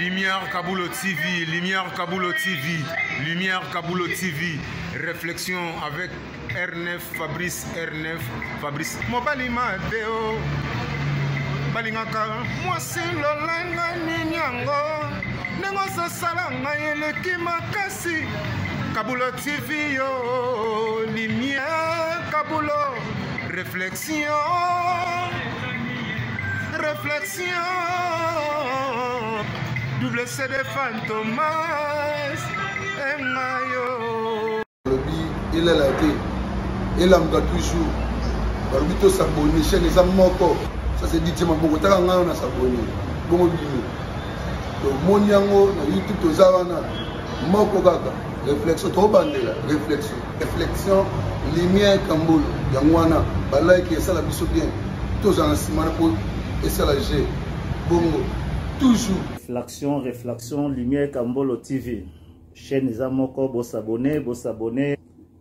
Lumière Kabulo TV, Lumière Kabulo TV, Lumière Kabulo TV. Réflexion avec R9 Fabrice R9 Fabrice. Mobali Mateo. balingaka mwasi lolenge nini yango ndenge ozosala ngai eleki makasi kabulo tv yo lumière kabulo réflexion réflexion double cd fantomas engayo balobi elala te elamuka toujours balobi tosabone chaîne eza moko ça c'est dit maboko taka ngai na sabone bongo bino tomoni yango na youtube toza wana moko kaka réflexion tobandela réflexion réflexion lumière kambolo yango wana balike esala biso bien tozala na nsima na mpo esala g bongo toujours réflexion réflexion lumière kambolo tv chaîne eza moko bosabone bosabone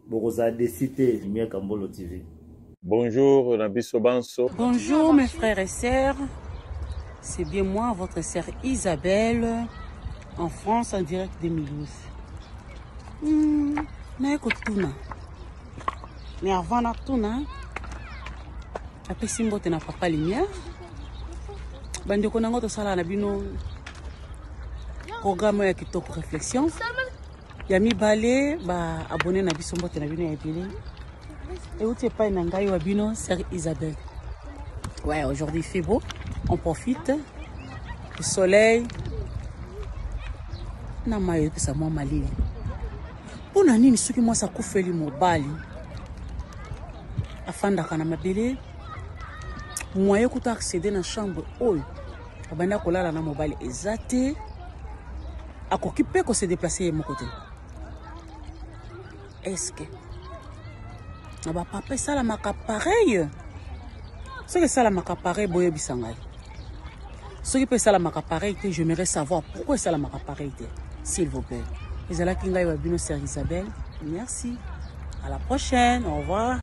bokozala desi te lumière kambolo tv Bonjour Nabiso Banso. Bonjour mes frères et sœurs. C'est bien moi, votre sœur Isabelle, en France, en direct de Mulhouse. Naye kotuna. Mais avant natuna, apesi mbote na papa Lumière. Bandeko nango tosala na bino programme ya kitoko réflexion. Ya mibale ba abonné na biso mbote na bino ya ebele. Euti epai na ngai wa bino sœur Isabelle. Ouais, aujourd'hui il fait beau, on profite. Le soleil na mai epesa mwa malili. Mpo na nini soki mwasi akufeli mobali afandaka na mabele moyen kuta accéder na chambre oyo abanda kolala na mobali eza te, akoki mpe kose déplacer ye moko te. Est-ce que na bapapa esalamaka pareil? Soki esalamaka pareil, boyebisa ngai. Soki mpe esalamaka pareil te, j'aimerais savoir pourquoi esalamaka pareil te, s'il vous plaît. Ezalaki ngai wa bino sœur Isabelle. Merci, à la prochaine, au revoir.